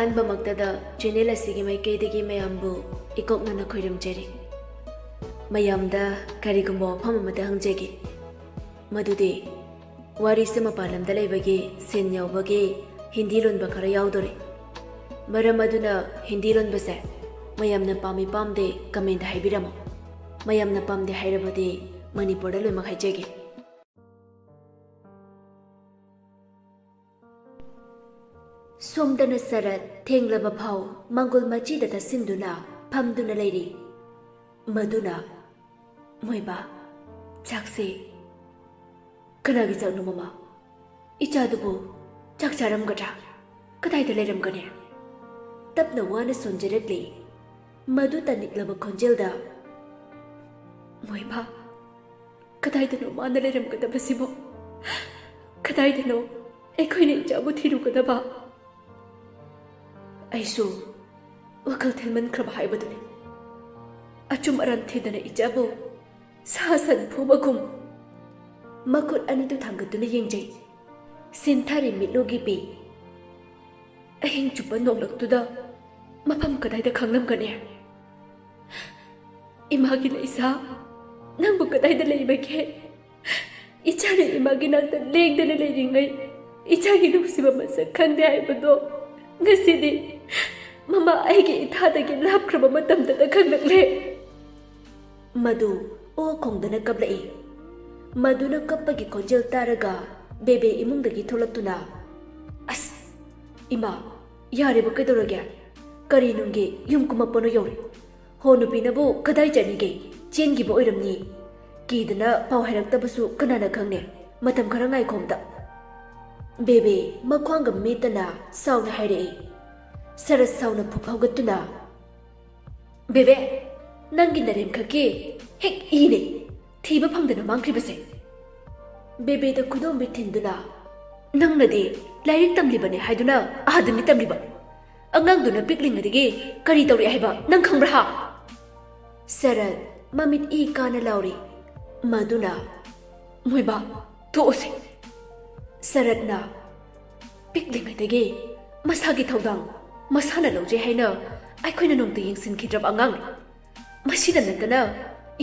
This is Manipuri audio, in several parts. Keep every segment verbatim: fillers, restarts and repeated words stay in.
ꯑꯍꯥꯟꯕꯃꯛꯇꯗ channel ꯑꯁꯤꯒꯤ ꯃꯥꯏꯀꯩꯗꯒꯤ ꯃꯌꯥꯝꯕꯨ ꯏꯀꯣꯛꯅꯅ ꯈꯣꯏꯔꯝꯖꯔꯤ꯫ ꯃꯌꯥꯝꯗ ꯀꯔꯤꯒꯨꯝꯕ ꯋꯥꯐꯝ ꯑꯃꯇ ꯍꯪꯖꯒꯦ, ꯃꯗꯨꯗꯤ ꯋꯥꯔꯤꯁꯦ ꯃꯄꯥꯟ ꯂꯝꯗ ꯂꯩꯕꯒꯤ scene ꯌꯥꯎꯕꯒꯤ ꯍꯤꯟꯗꯤ ꯂꯣꯟꯕ ꯈꯔ ꯌꯥꯎꯗꯣꯔꯤ꯫ ꯃꯔꯝ ꯑꯗꯨꯅ ꯍꯤꯟꯗꯤ ꯂꯣꯟꯕꯁꯦ ꯃꯌꯥꯝꯅ ꯄꯥꯝꯃꯤ ꯄꯥꯝꯗꯦ comment ꯍꯥꯏꯕꯤꯔꯝꯃꯣ꯫ ꯃꯌꯥꯝꯅ ꯄꯥꯝꯗꯦ ꯍꯥꯏꯔꯕꯗꯤ ꯃꯅꯤꯄꯨꯔꯗ ꯂꯣꯏꯅꯃꯛ ꯍꯥꯏꯖꯒꯦ꯫ ꯁꯣꯝꯗꯅ ꯁꯔꯠ ꯊꯦꯡꯂꯕ ꯐꯥꯎ ꯃꯪꯒꯣꯜ ꯃꯆꯤꯗ ꯇꯥꯁꯤꯟꯗꯨꯅ ꯐꯝꯗꯨꯅ ꯂꯩꯔꯤ꯫ ꯃꯗꯨꯅ, "ꯃꯣꯏꯕꯥ, ꯆꯥꯛꯁꯦ ꯀꯅꯥꯒꯤ ꯆꯥꯛꯅꯣ ꯃꯃꯥ? ꯏꯆꯥꯗꯨꯕꯨ ꯆꯥꯛ ꯆꯥꯔꯝꯒꯗ꯭ꯔꯥ? ꯀꯗꯥꯏꯗ ꯂꯩꯔꯝꯒꯅꯤ?" ꯇꯞꯅ ꯋꯥꯅ ꯁꯣꯟꯖꯔꯛꯂꯤ꯫ ꯃꯗꯨ ꯇꯥꯅꯤꯡꯂꯕ ꯈꯣꯟꯖꯦꯜꯗ, "ꯃꯣꯏꯕꯥ, ꯀꯗꯥꯏꯗꯅꯣ ꯃꯥꯅ ꯂꯩꯔꯝꯒꯗꯕꯁꯤꯕꯣ? ꯀꯗꯥꯏꯗꯅꯣ ꯑꯩꯈꯣꯏꯅ ꯏꯆꯥꯕꯨ ꯊꯤꯔꯨꯒꯗꯕ?" ꯑꯩꯁꯨ ꯋꯥꯈꯜ ꯊꯦꯜꯃꯟꯈ꯭ꯔꯕ ꯍꯥꯏꯕꯗꯨꯅꯤ꯫ ꯑꯆꯨꯝ ꯑꯔꯥꯟ ꯊꯤꯗꯅ ꯏꯆꯥꯕꯨ ꯁꯥ ꯁꯟ ꯐꯨꯕꯒꯨꯝ ꯃꯈꯨꯠ ꯑꯅꯤꯗꯨ ꯊꯥꯡꯒꯠꯇꯨꯅ ꯌꯦꯡꯖꯩ꯫ ꯁꯤꯟꯊꯥꯔꯤ ꯃꯤꯠꯂꯨꯒꯤ ꯄꯤ꯫ ꯑꯍꯤꯡ ꯆꯨꯞꯄ ꯅꯣꯡꯂꯛꯇꯨꯗ ꯃꯐꯝ ꯀꯗꯥꯏꯗ ꯈꯪꯂꯝꯒꯅꯤ? "ꯏꯃꯥꯒꯤ ꯂꯩꯁꯥ, ꯅꯪꯕꯨ ꯀꯗꯥꯏꯗ ꯂꯩꯕꯒꯦ? ꯏꯆꯥꯅ ꯏꯃꯥꯒꯤ ꯅꯥꯛꯇ ꯂꯦꯡꯗꯅ ꯂꯩꯔꯤꯉꯩ ꯏꯆꯥꯒꯤ ꯅꯨꯡꯁꯤꯕ ꯃꯁꯛ ꯈꯪꯗꯦ ꯍꯥꯏꯕꯗꯣ ꯉꯁꯤꯗꯤ ꯃꯃꯥ ꯑꯩꯒꯤ ꯏꯊꯥꯗꯒꯤ ꯂꯥꯞꯈ꯭ꯔꯕ ꯃꯇꯝꯗꯇ ꯈꯪꯂꯛꯂꯦ꯫" ꯃꯗꯨ ꯑꯣ ꯈꯣꯡꯗꯅ ꯀꯞꯂꯛꯏ꯫ ꯃꯗꯨꯅ ꯀꯞꯄꯒꯤ ꯈꯣꯟꯖꯦꯜ ꯇꯥꯔꯒ ꯕꯦꯕꯦ ꯏꯃꯨꯡꯗꯒꯤ ꯊꯣꯛꯂꯛꯇꯨꯅ, "ꯑꯁ, ꯏꯃꯥ, ꯌꯥꯔꯦꯕ, ꯀꯩꯗꯧꯔꯒꯦ? ꯀꯔꯤ ꯅꯨꯡꯒꯤ ꯌꯨꯝ ꯀꯨꯝꯃꯛꯄꯅꯣ ꯌꯧꯔꯦ꯫ ꯍꯣ, ꯅꯨꯄꯤꯅꯕꯨ ꯀꯗꯥꯏ ꯆꯠꯅꯤꯒꯦ? ꯆꯦꯟꯈꯤꯕ ꯑꯣꯏꯔꯝꯅꯤ꯫ ꯀꯤꯗꯅ ꯄꯥꯎ ꯍꯥꯏꯔꯛꯇꯕꯁꯨ ꯀꯅꯥꯅ ꯈꯪꯅꯤ? ꯃꯇꯝ ꯈꯔ ꯉꯥꯏꯈꯣ ꯑꯝꯇ꯫" ꯕꯦꯕꯦ ꯃꯈ꯭ꯋꯥꯡꯒ ꯃꯦꯠꯇꯅ ꯁꯥꯎꯅ ꯍꯥꯏꯔꯛꯏ꯫ ꯁꯔꯠ ꯁꯥꯎꯅ ꯐꯨꯞ ꯍꯧꯒꯠꯇꯨꯅ, "ꯕꯦꯕꯦ, ꯅꯪꯒꯤ ꯅꯔꯦꯝꯈꯛꯀꯤ ꯍꯦꯛ ꯏꯅꯦ ꯊꯤꯕ ꯐꯪꯗꯅ ꯃꯥꯡꯈ꯭ꯔꯤꯕꯁꯦ꯫" ꯕꯦꯕꯦꯗ ꯈꯨꯗꯣꯝꯕꯤ ꯊꯤꯟꯗꯨꯅ, "ꯅꯪꯅꯗꯤ ꯂꯥꯏꯔꯤꯛ ꯇꯝꯂꯤꯕꯅꯦ ꯍꯥꯏꯗꯨꯅ ꯑꯥꯗꯅꯤ ꯇꯝꯂꯤꯕ꯫ ꯑꯉꯥꯡꯗꯨꯅ ꯄꯤꯛꯂꯤꯉꯩꯗꯒꯤ ꯀꯔꯤ ꯇꯧꯔꯛꯑꯦ ꯍꯥꯏꯕ ꯅꯪ ꯈꯪꯕ꯭ꯔꯥ ꯍꯥ?" ꯁꯔꯠ ꯃꯃꯤꯠ ꯏ ꯀꯥꯅ ꯂꯥꯎꯔꯤ꯫ ꯃꯗꯨꯅ, "ꯃꯣꯏꯕꯥ, ꯊꯣꯛꯑꯁꯤ꯫" ꯁꯔꯠꯅ, "ꯄꯤꯛꯂꯤꯉꯩꯗꯒꯤ ꯃꯁꯥꯒꯤ ꯊꯧꯗꯥꯡ ꯃꯁꯥꯅ ꯂꯧꯖꯩ ꯍꯥꯏꯅ ꯑꯩꯈꯣꯏꯅ ꯅꯣꯡꯇ ꯌꯦꯡꯁꯤꯟꯈꯤꯗ꯭ꯔꯕ ꯑꯉꯥꯡꯅꯤ꯫ ꯃꯁꯤꯗ ꯅꯠꯇꯅ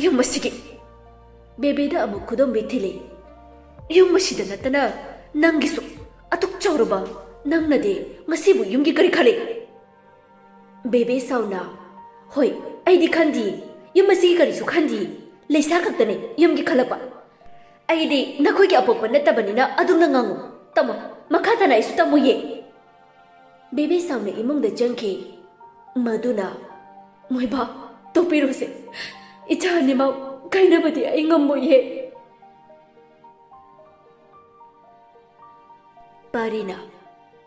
ꯌꯨꯝ ꯑꯁꯤꯒꯤ ꯕꯦꯕꯦꯗ ꯑꯃꯨꯛ ꯈꯨꯗꯣꯝꯕꯤ ꯊꯤꯜꯂꯤ꯫ ꯌꯨꯝ ꯑꯁꯤꯗ ꯅꯠꯇꯅ ꯅꯪꯒꯤꯁꯨ ꯑꯗꯨꯛ ꯆꯥꯎꯔꯕ ꯅꯪꯅꯗꯤ ꯃꯁꯤꯕꯨ ꯌꯨꯝꯒꯤ ꯀꯔꯤ ꯈꯜꯂꯤ? ꯕꯦꯕꯦ ꯁꯥꯎꯅ, "ꯍꯣꯏ, ꯑꯩꯗꯤ ꯈꯟꯗꯤ, ꯌꯨꯝ ꯑꯁꯤꯒꯤ ꯀꯔꯤꯁꯨ ꯈꯟꯗꯤ, ꯂꯩꯁꯥ ꯈꯛꯇꯅꯤ ꯌꯨꯝꯒꯤ ꯈꯜꯂꯛꯄ꯫ ꯑꯩꯗꯤ ꯅꯈꯣꯏꯒꯤ ꯑꯄꯣꯛꯄ ꯅꯠꯇꯕꯅꯤꯅ ꯑꯗꯨꯝꯅ ꯉꯥꯡꯉꯨ꯫ ꯇꯝꯃꯣ, ꯃꯈꯥ ꯇꯥꯅ ꯑꯩꯁꯨ ꯇꯝꯃꯣꯏꯌꯦ꯫" ꯕꯦꯕꯦ ꯁꯥꯎꯅ ꯏꯃꯨꯡꯗ ꯆꯪꯈꯤ꯫ ꯃꯗꯨꯅ, "ꯃꯣꯏꯕꯥ, ꯇꯣꯛꯄꯤꯔꯣꯁꯦ꯫ ꯏꯆꯥ ꯑꯅꯤꯃꯛ ꯀꯥꯏꯅꯕꯗꯤ ꯑꯩ ꯉꯝꯃꯣꯏꯌꯦ꯫" ꯄꯥꯔꯤꯅ,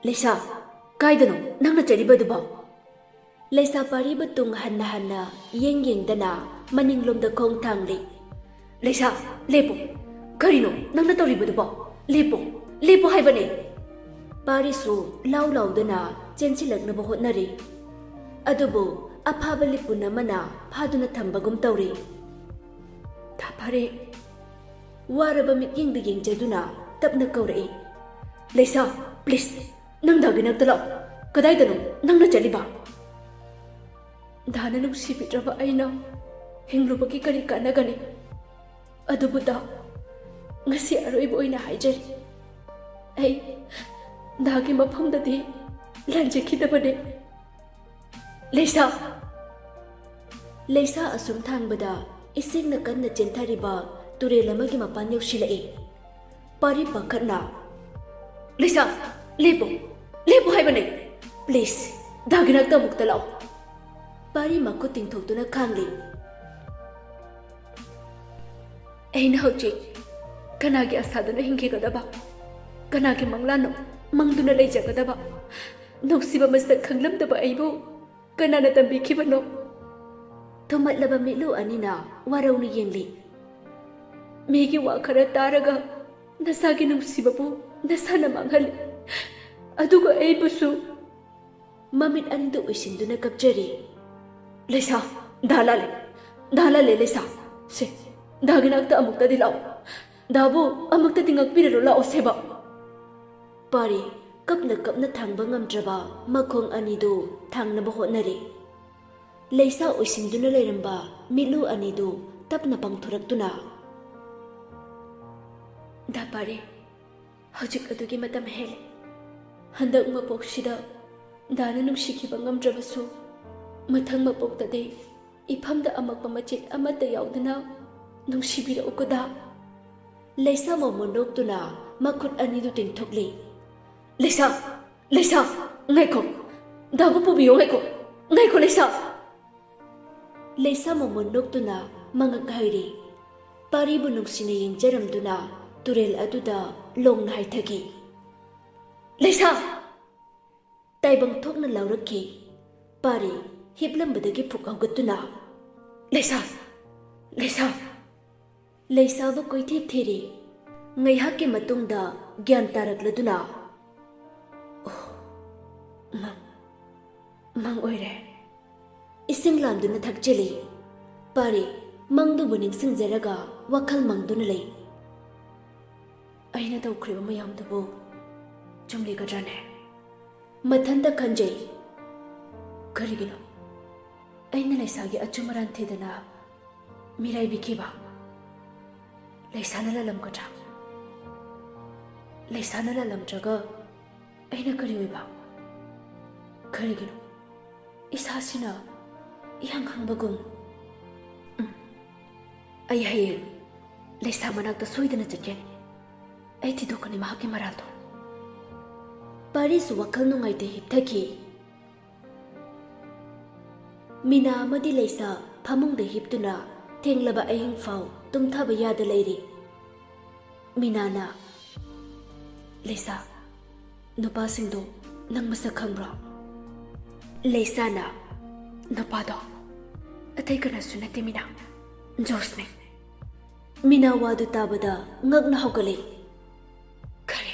"ꯂꯩꯁꯥ, ꯀꯥꯏꯗꯅꯣ ꯅꯪꯅ ꯆꯠꯂꯤꯕꯗꯨꯕꯣ?" ꯂꯩꯁꯥ ꯄꯥꯔꯤꯕꯨ ꯇꯨꯡ ꯍꯟꯅ ꯍꯟꯅ ꯌꯦꯡ ꯌꯦꯡꯗꯅ ꯃꯅꯤꯡꯂꯣꯝꯗ ꯈꯣꯡ ꯊꯥꯡꯂꯤ꯫ "ꯂꯩꯁꯥ, ꯂꯦꯞꯄꯨ꯫ ꯀꯔꯤꯅꯣ ꯅꯪꯅ ꯇꯧꯔꯤꯕꯗꯨꯕꯣ? ꯂꯦꯞꯄꯨ, ꯂꯦꯞꯄꯨ ꯍꯥꯏꯕꯅꯦ!" ꯄꯥꯔꯤꯁꯨ ꯂꯥꯎ ꯂꯥꯎꯗꯅ ꯆꯦꯟꯁꯤꯜꯂꯛꯅꯕ ꯍꯣꯠꯅꯔꯤ꯫ ꯑꯗꯨꯕꯨ ꯑꯐꯥꯕ ꯂꯤꯄꯨꯟ ꯑꯃꯅ ꯐꯥꯗꯨꯅ ꯊꯝꯕꯒꯨꯝ ꯇꯧꯔꯤ꯫ "ꯊꯥ ꯐꯥꯔꯦ꯫" ꯋꯥꯔꯕ ꯃꯤꯠꯌꯦꯡꯗ ꯌꯦꯡꯖꯗꯨꯅ ꯇꯞꯅ ꯀꯧꯔꯛꯏ꯫ "ꯂꯩꯁꯥ, please, ꯅꯪ ꯗꯥꯒꯤ ꯅꯥꯛꯇ ꯂꯥꯛꯑꯣ꯫ ꯀꯗꯥꯏꯗꯅꯣ ꯅꯪꯅ ꯆꯠꯂꯤꯕ?" "ꯗꯥꯅ ꯅꯨꯡꯁꯤꯕꯤꯗ꯭ꯔꯕ ꯑꯩꯅ ꯍꯤꯡꯂꯨꯕꯒꯤ ꯀꯔꯤ ꯀꯥꯟꯅꯒꯅꯤ? ꯑꯗꯨꯕꯨ ꯗꯥ, ꯉꯁꯤ ꯑꯔꯣꯏꯕ ꯑꯣꯏꯅ ꯍꯥꯏꯖꯔꯤ, ꯑꯩ ꯗꯥꯒꯤ ꯃꯐꯝꯗꯗꯤ ꯂꯥꯟꯖꯈꯤꯗꯕꯅꯦ꯫" "ꯂꯩꯁꯥ!" ꯂꯩꯁꯥ ꯑꯁꯨꯝ ꯊꯥꯡꯕꯗ ꯏꯁꯤꯡꯅ ꯀꯟꯅ ꯆꯦꯟꯊꯔꯤꯕ ꯇꯨꯔꯦꯜ ꯑꯃꯒꯤ ꯃꯄꯥꯟ ꯌꯧꯁꯤꯜꯂꯛꯏ꯫ ꯄꯥꯔꯤ ꯄꯥꯈꯠꯅ, "ꯂꯩꯁꯥ, ꯂꯦꯞꯄꯨ, ꯂꯦꯞꯄꯨ ꯍꯥꯏꯕꯅꯦ! Please, ꯗꯥꯒꯤ ꯅꯥꯛꯇ ꯑꯃꯨꯛꯇ ꯂꯥꯛꯑꯣ꯫" ꯄꯥꯔꯤ ꯃꯈꯨꯠ ꯇꯤꯡꯊꯣꯛꯇꯨꯅ ꯈꯥꯡꯂꯤ꯫ "ꯑꯩꯅ ꯍꯧꯖꯤꯛ ꯀꯅꯥꯒꯤ ꯑꯁꯥꯗꯨꯅ ꯍꯤꯡꯈꯤꯒꯗꯕ? ꯀꯅꯥꯒꯤ ꯃꯪꯂꯥꯟꯅꯣ ꯃꯪꯗꯨꯅ ꯂꯩꯖꯒꯗꯕ? ꯅꯨꯡꯁꯤꯕ ꯃꯁꯛ ꯈꯪꯂꯝꯗꯕ ꯑꯩꯕꯨ ꯀꯅꯥꯅ ꯇꯝꯕꯤꯈꯤꯕꯅꯣ?" ꯊꯨꯝꯍꯠꯂꯕ ꯃꯤꯠꯂꯨ ꯑꯅꯤꯅ ꯋꯥꯔꯧꯅ ꯌꯦꯡꯂꯤ꯫ "ꯃꯤꯒꯤ ꯋꯥ ꯈꯔ ꯇꯥꯔꯒ ꯅꯁꯥꯒꯤ ꯅꯨꯡꯁꯤꯕꯕꯨ ꯅꯁꯥꯅ ꯃꯥꯡꯍꯜꯂꯤ, ꯑꯗꯨꯒ ꯑꯩꯕꯨꯁꯨ꯫" ꯃꯃꯤꯠ ꯑꯅꯤꯗꯨ ꯎꯏꯁꯤꯟꯗꯨꯅ ꯀꯞꯆꯔꯤ꯫ "ꯂꯩꯁꯥ, ꯗꯥ ꯂꯥꯜꯂꯦ, ꯗꯥ ꯂꯥꯜꯂꯦ, ꯂꯩꯁꯥ꯫ ꯁꯦ, ꯗꯥꯒꯤ ꯅꯥꯛꯇ ꯑꯃꯨꯛꯇꯗꯤ ꯂꯥꯛꯑꯣ꯫ ꯗꯥꯕꯨ ꯑꯃꯨꯛꯇꯗꯤ ꯉꯥꯛꯄꯤꯔꯔꯣ, ꯂꯥꯛꯑꯣ ꯁꯦꯕ꯫" ꯄꯥꯔꯤ, ꯀꯞꯅ ꯀꯞꯅ ꯊꯥꯡꯕ ꯉꯝꯗ꯭ꯔꯕ ꯃꯈꯣꯡ ꯑꯅꯤꯗꯨ ꯊꯥꯡꯅꯕ ꯍꯣꯠꯅꯔꯤ꯫ ꯂꯩꯁꯥ ꯎꯏꯁꯤꯟꯗꯨꯅ ꯂꯩꯔꯝꯕ ꯃꯤꯠꯂꯨ ꯑꯅꯤꯗꯨ ꯇꯞꯅ ꯄꯥꯡꯊꯣꯔꯛꯇꯨꯅ, "ꯗꯥ ꯄꯥꯔꯤ, ꯍꯧꯖꯤꯛ ꯑꯗꯨꯒꯤ ꯃꯇꯝ ꯍꯦꯜꯂꯦ꯫ ꯍꯟꯗꯛ ꯃꯄꯣꯛꯁꯤꯗ ꯗꯥꯅ ꯅꯨꯡꯁꯤꯈꯤꯕ ꯉꯝꯗ꯭ꯔꯕꯁꯨ, ꯃꯊꯪ ꯃꯄꯣꯛꯇꯗꯤ ꯏꯐꯝꯗ ꯑꯃꯛꯄ ꯃꯆꯦꯠ ꯑꯃꯠꯇ ꯌꯥꯎꯗꯅ ꯅꯨꯡꯁꯤꯕꯤꯔꯛꯎꯀꯣ ꯗꯥ꯫" ꯂꯩꯁꯥ ꯃꯣꯃꯣꯟ ꯅꯣꯛꯇꯨꯅ ꯃꯈꯨꯠ ꯑꯅꯤꯗꯨ ꯇꯤꯡꯊꯣꯛꯂꯤ꯫ "ꯂꯩꯁꯥ! ꯂꯩꯁꯥ! ꯉꯥꯏꯈꯣ! ꯗꯥꯕꯨ ꯄꯨꯕꯤꯌꯣ, ꯉꯥꯏꯈꯣ! ꯉꯥꯏꯈꯣ, ꯂꯩꯁꯥ!" ꯂꯩꯁꯥ ꯃꯣꯃꯣꯟ ꯅꯣꯛꯇꯨꯅ ꯃꯉꯛ ꯍꯥꯏꯔꯤ꯫ ꯄꯥꯔꯤꯕꯨ ꯅꯨꯡꯁꯤꯅ ꯌꯦꯡꯖꯔꯝꯗꯨꯅ ꯇꯨꯔꯦꯜ ꯑꯗꯨꯗ ꯂꯣꯡꯅ ꯍꯥꯏꯊꯈꯤ꯫ "ꯂꯩꯁꯥ!" ꯇꯥꯏꯕꯪ ꯊꯣꯛꯅ ꯂꯥꯎꯔꯛꯈꯤ꯫ ꯄꯥꯔꯤ ꯍꯤꯞꯂꯝꯕꯗꯒꯤ ꯐꯨꯛ ꯍꯧꯒꯠꯇꯨꯅ, "ꯂꯩꯁꯥ! ꯂꯩꯁꯥ!" ꯂꯩꯁꯥꯕꯨ ꯀꯣꯏꯊꯤ ꯊꯤꯔꯤ꯫ ꯉꯥꯏꯍꯥꯛꯀꯤ ꯃꯇꯨꯡꯗ ꯒ꯭ꯌꯥꯟ ꯇꯥꯔꯛꯂꯗꯨꯅ, "ꯑꯣ, ꯃꯪ, ꯃꯪ ꯑꯣꯏꯔꯦ꯫" ꯏꯁꯤꯡ ꯂꯥꯟꯗꯨꯅ ꯊꯛꯆꯤꯜꯂꯤ꯫ ꯄꯥꯔꯤ ꯃꯪꯗꯨꯕꯨ ꯅꯤꯡꯁꯤꯡꯖꯔꯒ ꯋꯥꯈꯜ ꯃꯪꯗꯨꯅ ꯂꯩ꯫ "ꯑꯩꯅ ꯇꯧꯈ꯭ꯔꯤꯕ ꯃꯌꯥꯝꯗꯨꯕꯨ ꯆꯨꯝꯂꯤꯒꯗ꯭ꯔꯥꯅꯦ?" ꯃꯊꯟꯇ ꯈꯟꯖꯩ꯫ "ꯀꯔꯤꯒꯤꯅꯣ ꯑꯩꯅ ꯂꯩꯁꯥꯒꯤ ꯑꯆꯨꯝ ꯑꯔꯥꯟ ꯊꯤꯗꯅ ꯃꯤꯔꯥꯏꯕꯤꯈꯤꯕ? ꯂꯩꯁꯥꯅ ꯂꯥꯜꯂꯝꯒꯗ꯭ꯔꯥ? ꯂꯩꯁꯥꯅ ꯂꯥꯜꯂꯝꯗ꯭ꯔꯒ ꯑꯩꯅ ꯀꯔꯤ ꯑꯣꯏꯕ? ꯀꯔꯤꯒꯤꯅꯣ ꯏꯁꯥꯁꯤꯅ ꯏꯍꯪ ꯍꯪꯕꯒꯨꯝ? ꯎꯝ, ꯑꯩ ꯍꯌꯦꯡ ꯂꯩꯁꯥ ꯃꯅꯥꯛꯇ ꯁꯣꯏꯗꯅ ꯆꯠꯀꯅꯤ꯫ ꯑꯩ ꯊꯤꯗꯣꯛꯀꯅꯤ ꯃꯍꯥꯛꯀꯤ ꯃꯔꯥꯜꯗꯣ꯫" ꯄꯥꯔꯤꯁꯨ ꯋꯥꯈꯜ ꯅꯨꯡꯉꯥꯏꯇꯦ ꯍꯤꯞꯊꯈꯤ꯫ ꯃꯤꯅꯥ ꯑꯃꯗꯤ ꯂꯩꯁꯥ ꯐꯃꯨꯡꯗ ꯍꯤꯞꯇꯨꯅ ꯊꯦꯡꯂꯕ ꯑꯍꯤꯡ ꯐꯥꯎ ꯇꯨꯝꯊꯕ ꯌꯥꯗ ꯂꯩꯔꯤ꯫ ꯃꯤꯅꯥꯅ, "ꯂꯩꯁꯥ, ꯅꯨꯄꯥꯁꯤꯡꯗꯣ ꯅꯪ ꯃꯁꯛ ꯈꯪꯕ꯭ꯔꯣ?" ꯂꯩꯁꯥꯅ, "ꯅꯨꯄꯥꯗꯣ ꯑꯇꯩ ꯀꯅꯥꯁꯨ ꯅꯠꯇꯦ ꯃꯤꯅꯥ, ꯖꯣꯁꯅꯦ꯫" ꯃꯤꯅꯥ ꯋꯥꯗꯨ ꯇꯥꯕꯗ ꯉꯛꯅ ꯍꯧꯒꯠꯂꯤ꯫ "ꯀꯔꯤ?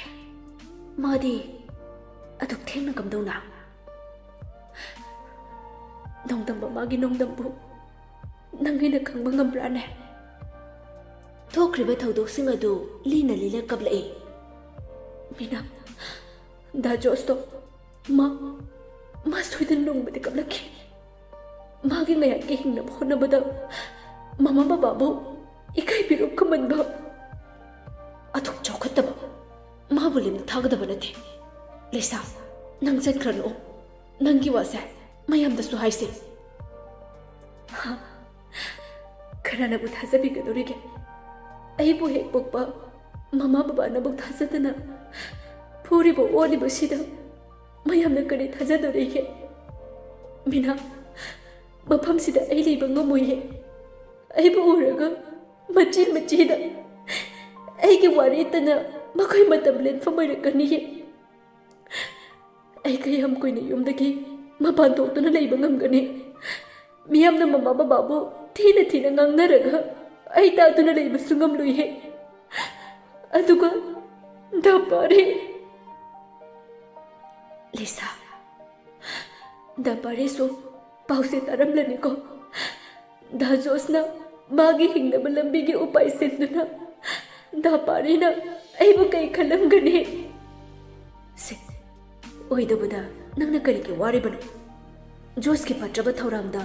ꯃꯥꯗꯤ ꯑꯗꯨꯛ ꯊꯦꯡꯅ ꯀꯝꯗꯧꯅ?" "ꯅꯣꯡꯗꯝꯕ ꯃꯥꯒꯤ ꯅꯣꯡꯗꯝꯕꯨ ꯅꯪ ꯑꯩꯅ ꯈꯪꯕ ꯉꯝꯕ꯭ꯔꯥꯅꯦ?" ꯊꯣꯛꯈ꯭ꯔꯤꯕ ꯊꯧꯗꯣꯛꯁꯤꯡ ꯑꯗꯨ ꯂꯤꯅ ꯂꯤꯅ ꯀꯞꯂꯛꯏ꯫ "ꯃꯤꯅꯥ, ꯗꯥ ꯖꯣꯁꯇꯣ ꯃꯥ, ꯃꯥ ꯁꯣꯏꯗꯅ ꯅꯣꯡꯃꯗꯤ ꯀꯞꯂꯛꯈꯤ꯫ ꯃꯥꯒꯤ ꯉꯥꯏꯍꯥꯛꯀꯤ ꯍꯤꯡꯅꯕ ꯍꯣꯠꯅꯕꯗ ꯃꯃꯥ ꯕꯕꯥꯕꯨ ꯏꯀꯥꯏ ꯄꯤꯔꯨꯛ ꯈꯨꯝꯍꯟꯕ, ꯑꯗꯨꯛ ꯆꯥꯎꯈꯠꯇꯕ ꯃꯥꯕꯨ ꯂꯦꯝꯅ ꯊꯥꯒꯗꯕ ꯅꯠꯇꯦ꯫ ꯂꯤꯁꯥ, ꯅꯪ ꯆꯠꯈ꯭ꯔꯅꯨ꯫ ꯅꯪꯒꯤ ꯋꯥꯁꯦ ꯃꯌꯥꯝꯗꯁꯨ ꯍꯥꯏꯁꯦ꯫ ꯍꯥ? ꯀꯅꯥꯅꯕꯨ ꯊꯥꯖꯕꯤꯒꯗꯧꯔꯤꯒꯦ? ꯑꯩꯕꯨ ꯍꯦꯛ ꯄꯣꯛꯄ ꯃꯃꯥ ꯕꯕꯥꯅꯕꯨ ꯊꯥꯖꯗꯅ ꯐꯨꯔꯤꯕ ꯑꯣꯠꯂꯤꯕꯁꯤꯗ ꯃꯌꯥꯝꯅ ꯀꯔꯤ ꯊꯥꯖꯗꯧꯔꯤꯒꯦ? ꯃꯤꯅꯥ, ꯃꯐꯝꯁꯤꯗ ꯑꯩ ꯂꯩꯕ ꯉꯝꯃꯣꯏꯌꯦ꯫ ꯑꯩꯕꯨ ꯎꯔꯒ ꯃꯆꯤ ꯃꯆꯤꯗ ꯑꯩꯒꯤ ꯋꯥꯔꯦꯞꯇꯅ ꯃꯈꯣꯏ ꯃꯇꯝ ꯂꯦꯟꯐꯝ ꯑꯣꯏꯔꯛꯀꯅꯤꯌꯦ꯫ ꯑꯩ ꯀꯌꯥꯝ ꯀꯨꯏꯅ ꯌꯨꯝꯗꯒꯤ ꯃꯄꯥꯟ ꯊꯣꯛꯇꯨꯅ ꯂꯩꯕ ꯉꯝꯒꯅꯤ? ꯃꯤꯌꯥꯝꯅ ꯃꯃꯥ ꯕꯕꯥꯕꯨ ꯊꯤꯅ ꯊꯤꯅ ꯉꯥꯡꯅꯔꯒ ꯑꯩ ꯇꯥꯗꯨꯅ ꯂꯩꯕꯁꯨ ꯉꯝꯂꯣꯏꯍꯦ꯫ ꯑꯗꯨꯒ ꯗꯥ ꯄꯥꯔꯤ, ꯂꯤꯁꯥ, ꯗꯥ ꯄꯥꯔꯤꯁꯨ ꯄꯥꯎꯁꯦ ꯇꯥꯔꯝꯂꯅꯤꯀꯣ꯫ ꯗꯥ ꯖꯣꯁꯅ ꯃꯥꯒꯤ ꯍꯤꯡꯅꯕ ꯂꯝꯕꯤꯒꯤ ꯎꯄꯥꯏ ꯁꯤꯟꯗꯨꯅ ꯗꯥ ꯄꯥꯔꯤꯅ ꯑꯩꯕꯨ ꯀꯩ ꯈꯜꯂꯝꯒꯅꯤ? ꯁꯦ, ꯑꯣꯏꯗꯕꯗ ꯅꯪꯅ ꯀꯔꯤꯒꯤ ꯋꯥꯔꯤꯕꯅꯣ? ꯖꯣꯁꯀꯤ ꯐꯠꯇ꯭ꯔꯕ ꯊꯧꯔꯥꯡꯗ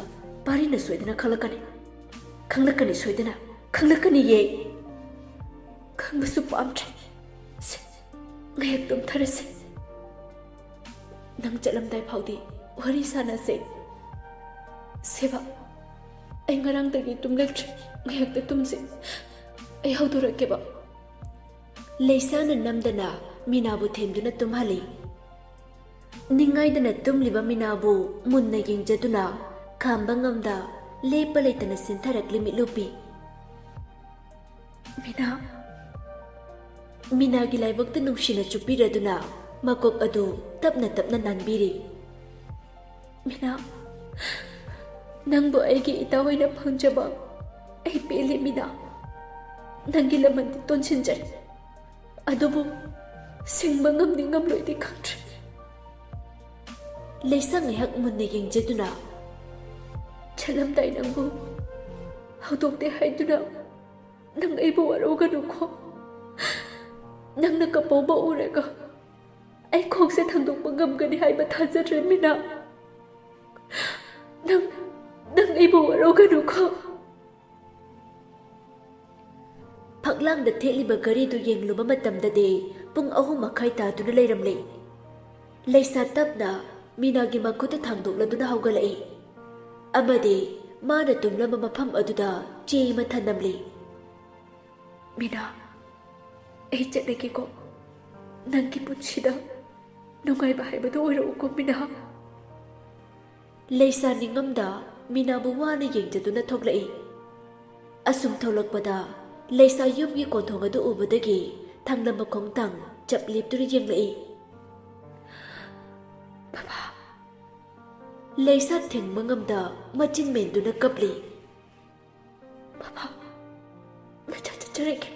ꯄꯥꯔꯤꯅ ꯁꯣꯏꯗꯅ ꯈꯪꯂꯛꯀꯅꯤ꯫ ꯈꯪꯂꯛꯀꯅꯤ, ꯁꯣꯏꯗꯅ ꯈꯪꯂꯛꯀꯅꯤꯌꯦ꯫ ꯈꯪꯕꯁꯨ ꯄꯥꯝꯗ꯭ꯔꯦ꯫ ꯁꯦ, ꯉꯥꯏꯍꯥꯛ ꯇꯨꯝꯊꯔꯁꯦ꯫ ꯅꯪ ꯆꯠꯂꯝꯗꯥꯏ ꯐꯥꯎꯗꯤ ꯋꯥꯔꯤ ꯁꯥꯟꯅꯁꯦ꯫ ꯁꯦꯕꯥ, ꯑꯩ ꯉꯔꯥꯡꯗꯒꯤ ꯇꯨꯝꯂꯛꯇ꯭ꯔꯦ꯫ ꯉꯥꯏꯍꯥꯛꯇ ꯇꯨꯝꯁꯦ꯫ ꯑꯩ ꯍꯧꯗꯣꯔꯛꯀꯦꯕ꯫ ꯂꯩꯁꯥꯅ ꯅꯝꯗꯅ ꯃꯤꯅꯥꯕꯨ ꯊꯦꯝꯗꯨꯅ ꯇꯨꯝꯍꯜꯂꯤ꯫ ꯅꯤꯡꯉꯥꯏꯗꯅ ꯇꯨꯝꯂꯤꯕ ꯃꯤꯅꯥꯕꯨ ꯃꯨꯟꯅ ꯌꯦꯡꯖꯗꯨꯅ ꯈꯥꯝꯕ ꯉꯝꯗ ꯂꯦꯞꯄ ꯂꯩꯇꯅ ꯆꯦꯟꯊꯔꯛꯂꯤ ꯃꯤꯠꯂꯨꯄꯤ꯫ ꯃꯤꯅꯥ꯫ ꯃꯤꯅꯥꯒꯤ ꯂꯥꯏꯕꯛꯇ ꯅꯨꯡꯁꯤꯅ ꯆꯨꯞꯄꯤꯔꯗꯨꯅ ꯃꯀꯣꯛ ꯑꯗꯨ ꯇꯞꯅ ꯇꯞꯅ ꯅꯥꯟꯕꯤꯔꯤ꯫ ꯃꯤꯅꯥ, ꯅꯪꯕꯨ ꯑꯩꯒꯤ ꯏꯇꯥ ꯑꯣꯏꯅ ꯐꯪꯖꯕ ꯑꯩ ꯄꯦꯜꯂꯤ ꯃꯤꯅꯥ꯫ ꯅꯪꯒꯤ ꯂꯃꯟꯗꯤ ꯇꯣꯟꯁꯤꯟꯖꯔꯤ, ꯑꯗꯨꯕꯨ ꯁꯤꯡꯕ ꯉꯝꯗꯤ ꯉꯝꯂꯣꯏꯗꯤ ꯈꯪꯗ꯭ꯔꯦ꯫ ꯂꯩꯁꯥ ꯉꯥꯏꯍꯥꯛ ꯃꯨꯟꯅ ꯌꯦꯡꯖꯗꯨꯅ, ꯆꯠꯂꯝꯗꯥꯏ ꯅꯪꯕꯨ ꯍꯧꯗꯣꯛꯇꯦ ꯍꯥꯏꯗꯨꯅ ꯅꯪ ꯑꯩꯕꯨ ꯋꯥꯔꯧꯒꯅꯨꯀꯣ꯫ ꯅꯪꯅ ꯀꯞꯄꯧꯕ ꯎꯔꯒ ꯑꯩ ꯈꯣꯡꯁꯦ ꯊꯥꯡꯗꯣꯛꯄ ꯉꯝꯒꯅꯤ ꯍꯥꯏꯕ ꯊꯥꯖꯗ꯭ꯔꯦ, ꯃꯤꯅꯥ꯫ ꯅꯪ, ꯅꯪ ꯑꯩꯕꯨ ꯋꯥꯔꯧꯒꯅꯨꯀꯣ꯫ ꯐꯛꯂꯥꯡꯗ ꯊꯦꯠꯂꯤꯕ ꯘꯔꯤꯗꯨ ꯌꯦꯡꯂꯨꯕ ꯃꯇꯝꯗꯗꯤ ꯄꯨꯡ ꯑꯍꯨꯝ ꯃꯈꯥꯏ ꯇꯥꯗꯨꯅ ꯂꯩꯔꯝꯂꯦ꯫ ꯂꯩꯁꯥ ꯇꯞꯅ ꯃꯤꯅꯥꯒꯤ ꯃꯈꯨꯠꯇ ꯊꯥꯡꯗꯣꯛꯂꯗꯨꯅ ꯍꯧꯒꯠꯂꯛꯏ꯫ ꯑꯃꯗꯤ ꯃꯥꯅ ꯇꯨꯝꯂꯝꯕ ꯃꯐꯝ ꯑꯗꯨꯗ ꯆꯦ ꯑꯃ ꯊꯅꯝꯂꯤ꯫ "ꯃꯤꯅꯥ, ꯑꯩ ꯆꯠꯂꯒꯦꯀꯣ꯫ ꯅꯪꯒꯤ ꯄꯨꯟꯁꯤꯗ ꯅꯨꯡꯉꯥꯏꯕ ꯍꯥꯏꯕꯗꯨ ꯑꯣꯏꯔꯛꯎꯀꯣ, ꯃꯤꯅꯥ꯫" ꯂꯩꯁꯥ ꯅꯤꯡꯉꯝꯗ ꯃꯤꯅꯥꯕꯨ ꯋꯥꯅ ꯌꯦꯡꯖꯗꯨꯅ ꯊꯣꯛꯂꯛꯏ꯫ ꯑꯁꯨꯝ ꯊꯣꯛꯂꯛꯄꯗ ꯂꯩꯁꯥ ꯌꯨꯝꯒꯤ ꯀꯣꯟꯊꯣꯡ ꯑꯗꯨ ꯎꯕꯗꯒꯤ ꯊꯥꯡꯂꯝꯕ ꯈꯣꯡꯊꯥꯡ ꯆꯞ ꯂꯦꯞꯇꯨꯅ ꯌꯦꯡꯂꯛꯏ꯫ "ꯕꯕꯥ!" ꯂꯩꯁꯥ ꯊꯤꯡꯕ ꯉꯝꯗ ꯃꯆꯤꯟ ꯃꯦꯟꯗꯨꯅ ꯀꯞꯂꯤ꯫ "ꯕꯕꯥ, ꯅꯆꯥ ꯆꯠꯆꯔꯒꯦ꯫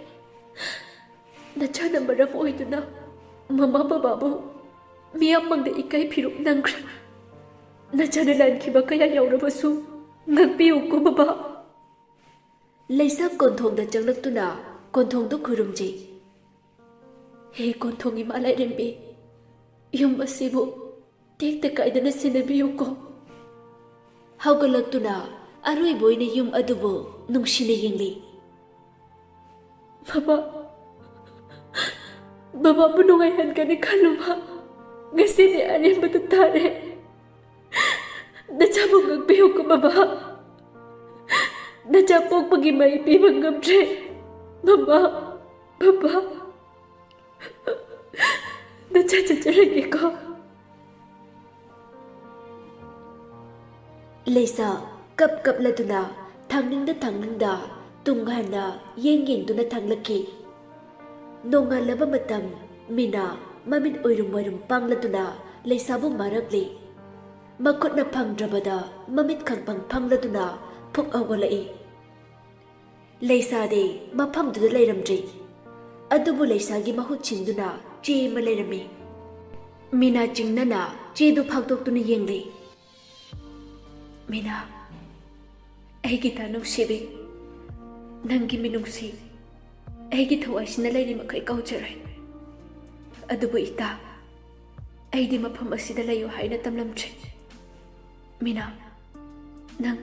ꯅꯆꯥꯅ ꯃꯔꯝ ꯑꯣꯏꯗꯨꯅ ꯃꯃꯥ ꯕꯕꯥꯕꯨ ꯃꯤꯌꯥꯝ ꯃꯥꯡꯗ ꯏꯀꯥꯏ ꯐꯤꯔꯨꯛ ꯅꯪꯈ꯭ꯔꯦ꯫ ꯅꯆꯥꯅ ꯂꯥꯟꯈꯤꯕ ꯀꯌꯥ ꯌꯥꯎꯔꯕꯁꯨ ꯉꯥꯛꯄꯤꯌꯨꯀꯣ, ꯕꯕꯥ꯫" ꯂꯩꯁꯥ ꯀꯣꯟꯊꯣꯡꯗ ꯆꯪꯂꯛꯇꯨꯅ ꯀꯣꯟꯊꯣꯡꯗꯨ ꯈꯨꯔꯨꯝꯖꯩ꯫ "ꯍꯦ ꯀꯣꯟꯊꯣꯡ ꯏꯃꯥ ꯂꯥꯏꯔꯦꯝꯕꯤ, ꯌꯨꯝ ꯑꯁꯤꯕꯨ ꯇꯦꯛꯇ ꯀꯥꯏꯗꯅ ꯁꯦꯟꯅꯕꯤꯌꯨꯀꯣ꯫" ꯍꯧꯒꯠꯂꯛꯇꯨꯅ ꯑꯔꯣꯏꯕ ꯑꯣꯏꯅ ꯌꯨꯝ ꯑꯗꯨꯕꯨ ꯅꯨꯡꯁꯤꯅ ꯌꯦꯡꯂꯤ꯫ "ꯕꯕꯥ, ꯕꯕꯥꯕꯨ ꯅꯨꯡꯉꯥꯏꯍꯟꯒꯅꯤ ꯈꯜꯂꯨꯕ ꯉꯁꯤꯗꯤ ꯑꯔꯦꯝꯕꯗ ꯇꯥꯔꯦ꯫ ꯅꯆꯥꯕꯨ ꯉꯥꯛꯄꯤꯌꯨꯀꯣ, ꯕꯕꯥ꯫ ꯅꯆꯥ ꯄꯣꯛꯄꯒꯤ ꯃꯍꯩ ꯄꯤꯕ ꯉꯝꯗ꯭ꯔꯦ꯫ ꯕꯕꯥ, ꯕꯕꯥ, ꯅꯆꯥ ꯆꯠꯆꯔꯒꯦꯀꯣ꯫" ꯂꯩꯁꯥ ꯀꯞ ꯀꯞꯂꯗꯨꯅ ꯊꯥꯡꯅꯤꯡꯗ ꯊꯥꯡꯅꯤꯡꯗ ꯇꯨꯡ ꯍꯟꯅ ꯌꯦꯡ ꯌꯦꯡꯗꯨꯅ ꯊꯥꯡꯂꯛꯈꯤ꯫ ꯅꯣꯡꯉꯥꯜꯂꯕ ꯃꯇꯝ ꯃꯤꯅꯥ ꯃꯃꯤꯠ ꯑꯣꯏꯔꯨꯝ ꯑꯣꯏꯔꯨꯝ ꯄꯥꯡꯂꯗꯨꯅ ꯂꯩꯁꯥꯕꯨ ꯃꯥꯔꯛꯂꯤ꯫ ꯃꯈꯨꯠꯅ ꯐꯪꯗ꯭ꯔꯕꯗ ꯃꯃꯤꯠ ꯈꯪꯐꯪ ꯐꯪꯂꯗꯨꯅ ꯐꯨꯛ ꯍꯧꯒꯠꯂꯛꯏ꯫ ꯂꯩꯁꯥꯗꯤ ꯃꯐꯝꯗꯨꯗ ꯂꯩꯔꯝꯗ꯭ꯔꯤ꯫ ꯑꯗꯨꯕꯨ ꯂꯩꯁꯥꯒꯤ ꯃꯍꯨꯠ ꯁꯤꯟꯗꯨꯅ ꯆꯦ ꯑꯃ ꯂꯩꯔꯝꯃꯤ꯫ ꯃꯤꯅꯥ ꯆꯤꯡꯅꯅ ꯆꯦꯗꯨ ꯐꯥꯛꯇꯣꯛꯇꯨꯅ ꯌꯦꯡꯂꯤ꯫ "ꯃꯤꯅꯥ, ꯑꯩꯒꯤ ꯏꯇꯥ ꯅꯨꯡꯁꯤꯕꯤ, ꯅꯪꯒꯤ ꯃꯤꯅꯨꯡꯁꯤ ꯑꯩꯒꯤ ꯊꯋꯥꯏꯁꯤꯅ ꯂꯩꯔꯤ ꯃꯈꯩ ꯀꯥꯎꯖꯔꯣꯏ꯫ ꯑꯗꯨꯕꯨ ꯏꯇꯥ, ꯑꯩꯗꯤ ꯃꯐꯝ ꯑꯁꯤꯗ ꯂꯩꯌꯨ ꯍꯥꯏꯅ ꯇꯝꯂꯝꯗ꯭ꯔꯦ꯫ ꯃꯤꯅꯥ, ꯅꯪ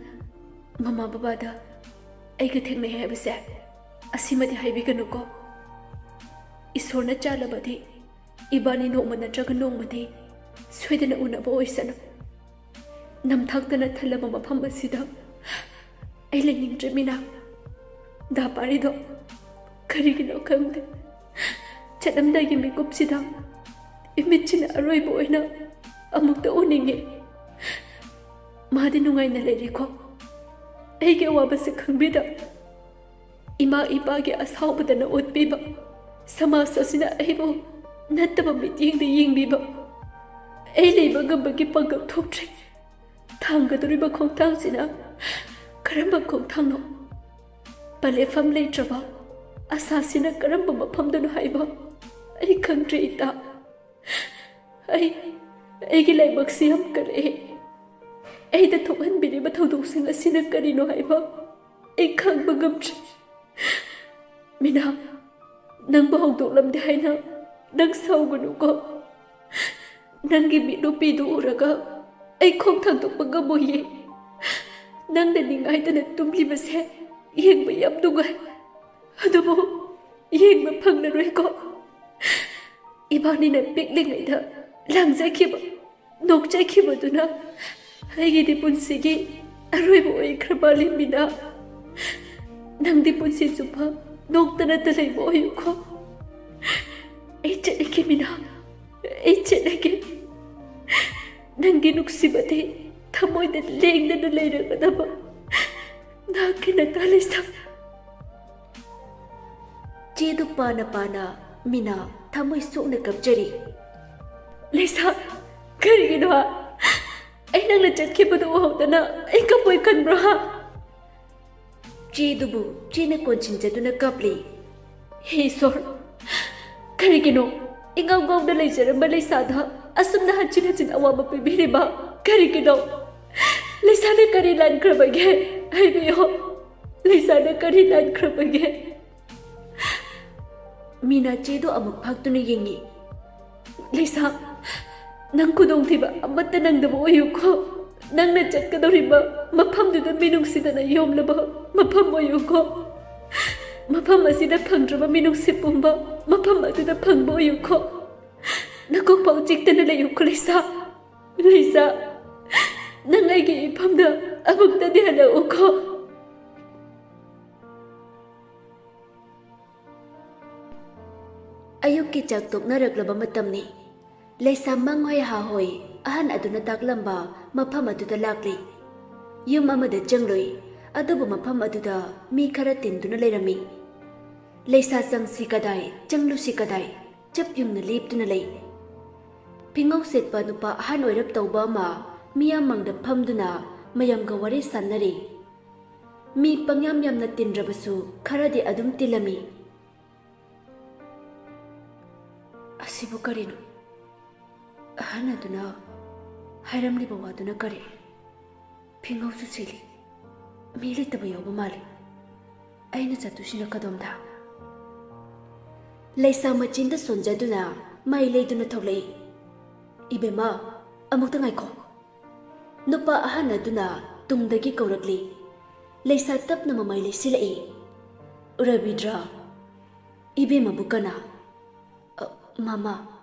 ꯃꯃꯥ ꯕꯕꯥꯗ ꯑꯩꯒ ꯊꯦꯡꯅꯩ ꯍꯥꯏꯕꯁꯦ ꯑꯁꯤꯃꯗꯤ ꯍꯥꯏꯕꯤꯒꯅꯨꯀꯣ꯫ ꯏꯁꯣꯔꯅ ꯆꯥꯜꯂꯕꯗꯤ ꯏꯕꯥꯅꯤ ꯅꯣꯡꯃ ꯅꯠꯇ꯭ꯔꯒ ꯅꯣꯡꯃꯗꯤ ꯁꯣꯏꯗꯅ ꯎꯅꯕ ꯑꯣꯏꯁꯅꯨ꯫ ꯅꯝꯊꯥꯛꯇꯅ ꯊꯜꯂꯕ ꯃꯐꯝ ꯑꯁꯤꯗ ꯑꯩ ꯂꯩꯅꯤꯡꯗ꯭ꯔꯦ ꯃꯤꯅꯥ꯫ ꯗꯥ ꯄꯥꯔꯤꯗꯣ ꯀꯔꯤꯒꯤꯅꯣ ꯈꯪꯗꯦ, ꯆꯠꯂꯝꯗꯥꯏꯒꯤ ꯃꯤꯀꯨꯞꯁꯤꯗ ꯏꯃꯤꯠꯁꯤꯅ ꯑꯔꯣꯏꯕ ꯑꯣꯏꯅ ꯑꯃꯨꯛꯇ ꯎꯅꯤꯡꯉꯤ꯫ ꯃꯥꯗꯤ ꯅꯨꯡꯉꯥꯏꯅ ꯂꯩꯔꯤꯀꯣ? ꯑꯩꯒꯤ ꯑꯋꯥꯕꯁꯦ ꯈꯪꯕꯤꯗ ꯏꯃꯥ ꯏꯄꯥꯒꯤ ꯑꯁꯥꯎꯕꯗꯅ ꯑꯣꯠꯄꯤꯕ, ꯁꯃꯥꯖ ꯑꯁꯤꯅ ꯑꯩꯕꯨ ꯅꯠꯇꯕ ꯃꯤꯠꯌꯦꯡꯗ ꯌꯦꯡꯕꯤꯕ, ꯑꯩ ꯂꯩꯕ ꯉꯝꯕꯒꯤ ꯄꯥꯡꯒꯜ ꯊꯣꯛꯇ꯭ꯔꯦ꯫ ꯊꯥꯡꯒꯗꯧꯔꯤꯕ ꯈꯣꯡꯊꯥꯡꯁꯤꯅ ꯀꯔꯝꯕ ꯈꯣꯡꯊꯥꯡꯅꯣ? ꯄꯂꯦꯐꯝ ꯂꯩꯇ꯭ꯔꯕ ꯑꯁꯥꯁꯤꯅ ꯀꯔꯝꯕ ꯃꯐꯝꯗꯅꯣ ꯍꯥꯏꯕ ꯑꯩ ꯈꯪꯗ꯭ꯔꯦ ꯏꯇꯥ꯫ ꯑꯩ, ꯑꯩꯒꯤ ꯂꯥꯏꯕꯛꯁꯤ ꯌꯥꯝ ꯀꯜꯂꯛꯑꯦ꯫ ꯑꯩꯗ ꯊꯣꯛꯍꯟꯕꯤꯔꯤꯕ ꯊꯧꯗꯣꯛꯁꯤꯡ ꯑꯁꯤꯅ ꯀꯔꯤꯅꯣ ꯍꯥꯏꯕ ꯑꯩ ꯈꯪꯕ ꯉꯝꯗ꯭ꯔꯦ꯫ ꯃꯤꯅꯥ, ꯅꯪꯕꯨ ꯍꯧꯗꯣꯛꯂꯝꯗꯦ ꯍꯥꯏꯅ ꯅꯪ ꯁꯥꯎꯒꯅꯨꯀꯣ꯫ ꯅꯪꯒꯤ ꯃꯤꯠ ꯅꯨꯄꯤꯗꯨ ꯎꯔꯒ ꯑꯩ ꯈꯣꯡ ꯊꯥꯡꯗꯣꯛꯄ ꯉꯝꯃꯣꯏꯌꯦ꯫ ꯅꯪꯅ ꯅꯤꯡꯉꯥꯏꯗꯅ ꯇꯨꯝꯂꯤꯕꯁꯦ ꯌꯦꯡꯕ ꯌꯥꯝ ꯅꯨꯡꯉꯥꯏ꯫ ꯑꯗꯨꯕꯨ ꯌꯦꯡꯕ ꯐꯪꯂꯔꯣꯏꯀꯣ꯫ ꯏꯕꯥꯅꯤꯅ ꯄꯤꯛꯂꯤꯉꯩꯗ ꯂꯥꯡꯖꯈꯤꯕ, ꯅꯣꯛꯆꯈꯤꯕꯗꯨꯅ ꯑꯩꯒꯤꯗꯤ ꯄꯨꯟꯁꯤꯒꯤ ꯑꯔꯣꯏꯕ ꯑꯣꯏꯈ꯭ꯔ ꯃꯥꯜꯂꯦ ꯃꯤꯅꯥ꯫ ꯅꯪꯗꯤ ꯄꯨꯟꯁꯤ ꯆꯨꯞꯄ ꯅꯣꯛꯇꯅꯇ ꯂꯩꯕ ꯑꯣꯏꯌꯨꯀꯣ꯫ ꯑꯩ ꯆꯠꯂꯒꯦ ꯃꯤꯅꯥ, ꯑꯩ ꯆꯠꯂꯒꯦ꯫ ꯅꯪꯒꯤ ꯅꯨꯡꯁꯤꯕꯗꯤ ꯊꯃꯣꯏꯗ ꯂꯦꯡꯗꯅ ꯂꯩꯔꯒꯗꯕ ꯅꯍꯥꯛꯀꯤ ꯅꯇꯥ ꯂꯩꯁꯥ꯫ ꯆꯦꯗꯨ ꯄꯥꯅ ꯄꯥꯅ ꯃꯤꯅꯥ ꯊꯃꯣꯏ ꯁꯣꯛꯅ ꯀꯞꯆꯔꯤ꯫ ꯂꯩꯁꯥ, ꯀꯔꯤꯒꯤꯅꯣ? ꯑꯩ ꯅꯪꯅ ꯆꯠꯈꯤꯕꯗꯨ ꯎꯍꯧꯗꯅ ꯑꯩ ꯀꯞꯄꯣꯏ ꯈꯟꯕ꯭ꯔꯣ, ꯍꯥ? ꯆꯦꯗꯨꯕꯨ ꯆꯦꯅ ꯀꯣꯟꯁꯤꯟꯖꯗꯨꯅ ꯀꯞꯂꯤ꯫ ꯍꯦ ꯏꯁꯣꯔ, ꯀꯔꯤꯒꯤꯅꯣ ꯏꯉꯥꯎ ꯉꯥꯎꯅ ꯂꯩꯖꯔꯝꯕ ꯂꯩꯁꯥꯗ ꯑꯁꯨꯝꯅ ꯍꯟꯖꯤꯟ ꯍꯟꯖꯤꯟ ꯑꯋꯥꯕ ꯄꯤꯕꯤꯔꯤꯕ? ꯀꯔꯤꯒꯤꯅꯣ? ꯂꯩꯁꯥꯅ ꯀꯔꯤ ꯂꯥꯟꯈ꯭ꯔꯕꯒꯦ? ꯍꯥꯏꯕꯤꯌꯣ, ꯂꯩꯁꯥꯅ ꯀꯔꯤ ꯂꯥꯟꯈ꯭ꯔꯕꯒꯦ? ꯃꯤꯅꯥ ꯆꯦꯗꯨ ꯑꯃꯨꯛ ꯐꯥꯛꯇꯨꯅ ꯌꯦꯡꯉꯤ꯫ ꯂꯩꯁꯥ, ꯅꯪ ꯈꯨꯗꯣꯡꯊꯤꯕ ꯑꯃꯠꯇ ꯅꯪꯗꯕ ꯑꯣꯏꯌꯨꯀꯣ꯫ ꯅꯪꯅ ꯆꯠꯀꯗꯧꯔꯤꯕ ꯃꯐꯝꯗꯨꯗ ꯃꯤꯅꯨꯡꯁꯤꯗꯅ ꯌꯣꯝꯂꯕ ꯃꯐꯝ ꯑꯣꯏꯌꯨꯀꯣ꯫ ꯃꯐꯝ ꯑꯁꯤꯗ ꯐꯪꯗ꯭ꯔꯕ ꯃꯤꯅꯨꯡꯁꯤ ꯄꯨꯝꯕ ꯃꯐꯝ ꯑꯗꯨꯗ ꯐꯪꯕ ꯑꯣꯏꯌꯨꯀꯣ꯫ ꯅꯀꯣꯛ ꯄꯥꯎ ꯆꯤꯛꯇꯅ ꯂꯩꯌꯨꯀꯣ ꯂꯩꯁꯥ꯫ ꯂꯩꯁꯥ, ꯅꯪ ꯑꯩꯒꯤ ꯏꯐꯝꯗ ꯑꯃꯨꯛꯇꯗꯤ ꯍꯜꯂꯛꯎꯀꯣ꯫ ꯑꯌꯨꯛꯀꯤ ꯆꯥꯛ ꯇꯣꯛꯅꯔꯛꯂꯕ ꯃꯇꯝꯅꯤ꯫ ꯂꯩꯁꯥ ꯃꯪꯍꯣꯏ ꯍꯥꯍꯣꯏ ꯑꯍꯟ ꯑꯗꯨꯅ ꯇꯥꯛꯂꯝꯕ ꯃꯐꯝ ꯑꯗꯨꯗ ꯂꯥꯛꯂꯤ꯫ ꯌꯨꯝ ꯑꯃꯗ ꯆꯪꯂꯨꯏ, ꯑꯗꯨꯕꯨ ꯃꯐꯝ ꯑꯗꯨꯗ ꯃꯤ ꯈꯔ ꯇꯤꯟꯗꯨꯅ ꯂꯩꯔꯝꯃꯤ꯫ ꯂꯩꯁꯥ ꯆꯪꯁꯤ ꯀꯗꯥꯏ, ꯆꯪꯂꯨꯁꯤ ꯀꯗꯥꯏ, ꯆꯞ ꯌꯨꯡꯅ ꯂꯦꯞꯇꯨꯅ ꯂꯩ꯫ ꯐꯤꯉꯧ ꯁꯦꯠꯄ ꯅꯨꯄꯥ ꯑꯍꯟ ꯑꯣꯏꯔꯞ ꯇꯧꯕ ꯑꯃ ꯃꯤꯌꯥꯝ ꯃꯥꯡꯗ ꯐꯝꯗꯨꯅ ꯃꯌꯥꯝꯒ ꯋꯥꯔꯤ ꯁꯥꯟꯅꯔꯤ꯫ ꯃꯤ ꯄꯪꯌꯥꯝ ꯌꯥꯝꯅ ꯇꯤꯟꯗ꯭ꯔꯕꯁꯨ ꯈꯔꯗꯤ ꯑꯗꯨꯝ ꯇꯤꯜꯂꯝꯃꯤ꯫ ꯑꯁꯤꯕꯨ ꯀꯔꯤꯅꯣ? ꯑꯍꯟ ꯑꯗꯨꯅ ꯍꯥꯏꯔꯝꯂꯤꯕ ꯋꯥꯗꯨꯅ ꯀꯔꯤ? ꯐꯤꯉꯧꯁꯨ ꯁꯤꯜꯂꯤ꯫ ꯃꯤ ꯂꯩꯇꯕ ꯌꯥꯎꯕ ꯃꯥꯜꯂꯤ꯫ ꯑꯩꯅ ꯆꯠꯇꯣꯏꯁꯤꯅ ꯀꯗꯣꯝꯗ? ꯂꯩꯁꯥ ꯃꯆꯤꯟꯗ ꯁꯣꯟꯖꯗꯨꯅ ꯃꯩ ꯂꯩꯗꯨꯅ ꯊꯣꯛꯂꯛꯏ꯫ "ꯏꯕꯦꯝꯃ, ꯑꯃꯨꯛꯇ ꯉꯥꯏꯈꯣ꯫" ꯅꯨꯄꯥ ꯑꯍꯟ ꯑꯗꯨꯅ ꯇꯨꯡꯗꯒꯤ ꯀꯧꯔꯛꯂꯤ꯫ ꯂꯩꯁꯥ ꯇꯞꯅ ꯃꯃꯩ ꯂꯩꯁꯤꯜꯂꯛꯏ꯫ "ꯔꯕꯤꯗ꯭ꯔ, ꯏꯕꯦꯝꯃꯕꯨ ꯀꯅꯥ?" "ꯑ, ꯃꯃꯥ,